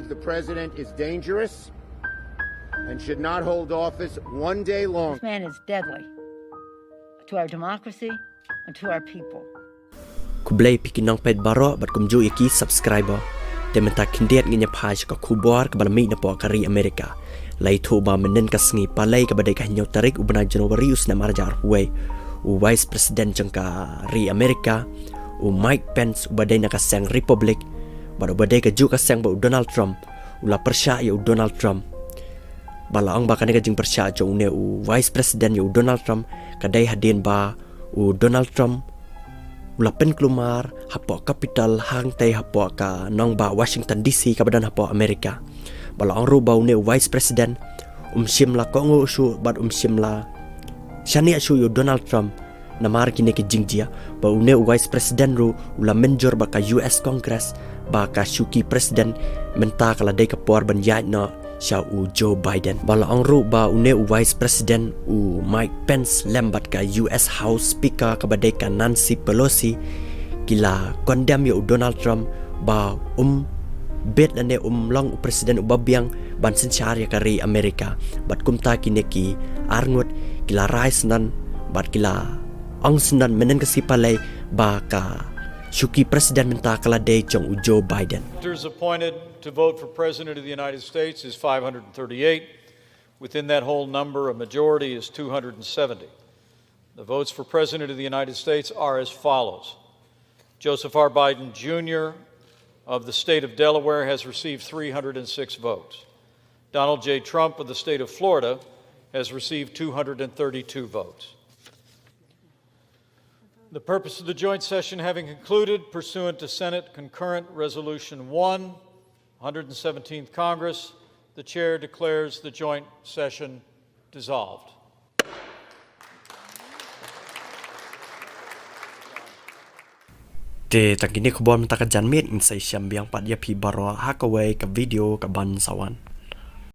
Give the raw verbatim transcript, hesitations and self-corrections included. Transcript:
The president is dangerous and should not hold office one day longer. This man is deadly to our democracy and to our people. Khublei phi ki nongpeit baroh bad kumjuh ïa ki subscriber. Te mynta khyndiat ngin ïa phai sha ka khubor kaba la mih napoh ka ri Amerika. La ïathuh ba mynnin ka sngi Palei kaba dei ka hynñiew tarik u bnai January u snem ar hajar arphew wei, u Vice President jong ka ri Amerika, u Mike Pence, uba dei na ka seng Republic bad uba dei kajuh ka seng bad u Donald Trump, u la pyrshah ïa u Donald Trump. Ba la ong ba kane ka jingpyrshah jong une u Vice President ïa u Donald Trump ka dei hadien ba u Donald Trump u la pynkulmar hapoh Capitol, hangtei hapoh ka nongbah Washington D C kaba don hapoh Amerika. Ba la ong ruh ba une u Vice President um shym la kohnguh shuh bad um shym la shaniah shuh ïa u Donald Trump namar kine ki jingjia. Ba une u Vice President ruh u la mynjur bad ka U S Congress ba ka shuki President mynta ka la dei ka por ban ïaid noh sha u Joe Biden. Ba la ong ruh ba une u Vice President, u Mike Pence, lem bad ka U S House Speaker kaba dei ka Nancy Pelosi, ki la condemn ïa u Donald Trump ba um bit lane um long u President uba biang ban synshar ïa ka ri Amerika. Bad kumta kine ki arngut ki la rai syndon bad ki la ong syndon mynnin ka sngi Palei ba ka shuki President mynta ka la dei jong u Joe Biden. Electors appointed to vote for President of the United States is five hundred thirty-eight. Within that whole number, a majority is two hundred seventy. The votes for President of the United States are as follows. Joseph R. Biden Junior of the state of Delaware has received three hundred six votes. Donald J. Trump of the state of Florida has received two hundred thirty-two votes. The purpose of the joint session having concluded, pursuant to Senate Concurrent Resolution one, hundred seventeenth Congress, the chair declares the joint session dissolved. Te tang kine khubor mynta ka janmiet, ngin sa ïashem biang pat ïa phi baroh ha kawei ka video kaban sa wan.